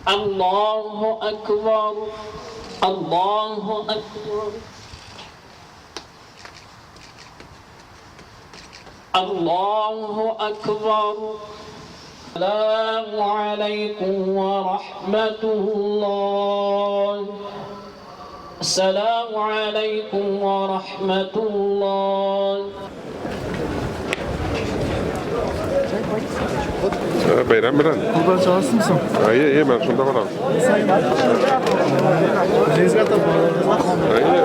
Аллаһу акбар, Аллаһу акбар. Аллаһу акбар. Сәламу алейкум ва рахматуллаһ. Сәламу алейкум ва рахматуллаһ. Бәйрәм белән. Корбан чаласызмы соң? Әйе, әйе, мен шунда барам. Үзегезгә атап балаларыгызга. Әйе.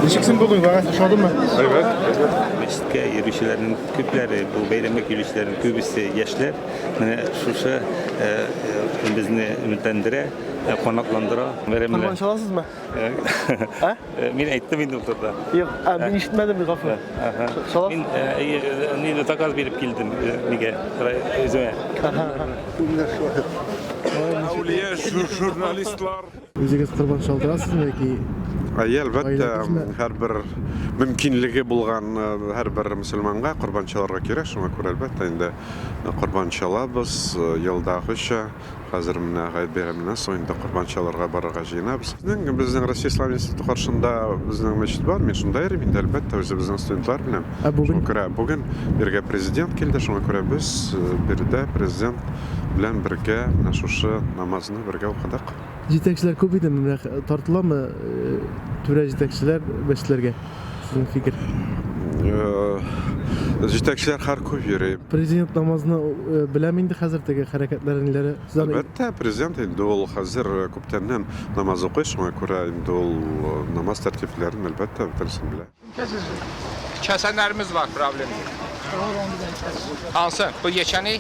Ничек соң бүген вәгазь ошадымы? Әйбәт, әйбәт. Мәчеткә йөрүчеләрнең күпләре, бу бәйрәмгә килүчеләрнең күбесе яшьләр. Менә шушы безне өметләндерә, канатландыра. Бәйрәм белән. Корбан чаласызмы? Ә? Мин әйттем инде ул турыда. Юк, ә, мин ишетмәдем, гафу. Чаласыз? Мин нинди заказ биреп килдем нигә үземә. Әүлия журналистлар. Үзегез корбан чалдырасызмы яки? Әйе, әлбәттә, Гаиләгезме? һәрбер мөмкинлеге булган һәрбер мөселманга корбан чалырга кирәк, шуңа күрә, әлбәттә, инде корбан чалабыз, елдагыча. Хәзер менә Гает бәйрәменнән соң инде корбан чалырга барырга җыенабыз. Безнең, безнең Россия Ислам институты каршында безнең мәчет бар, мин шунда йөрим инде, әлбәттә, үзебезнең студентлар белән. Ә бүген? Шуңа күрә бүген бирегә президент килде, шуңа күрә без биредә президент белән бергә менә шушы намазны бергә укыдык. Җитәкчеләр күп идеме? Менә тартыламы түрә җитәкчеләр мәчетләргә? Сезнең фикер? Җитәкчеләр хәр күп йөри. Президент намазны беләме инде хәзер теге хәрәкәтләре ниләре? Сез аны Әлбәттә, президент инде ул хәзер күптәннән намаз укый, шуңа күрә инде ул намаз тәртипләрен, әлбәттә, бөтенесен белә. Kəsənlərimiz var, problem yox. Hansı? Bu yekəni?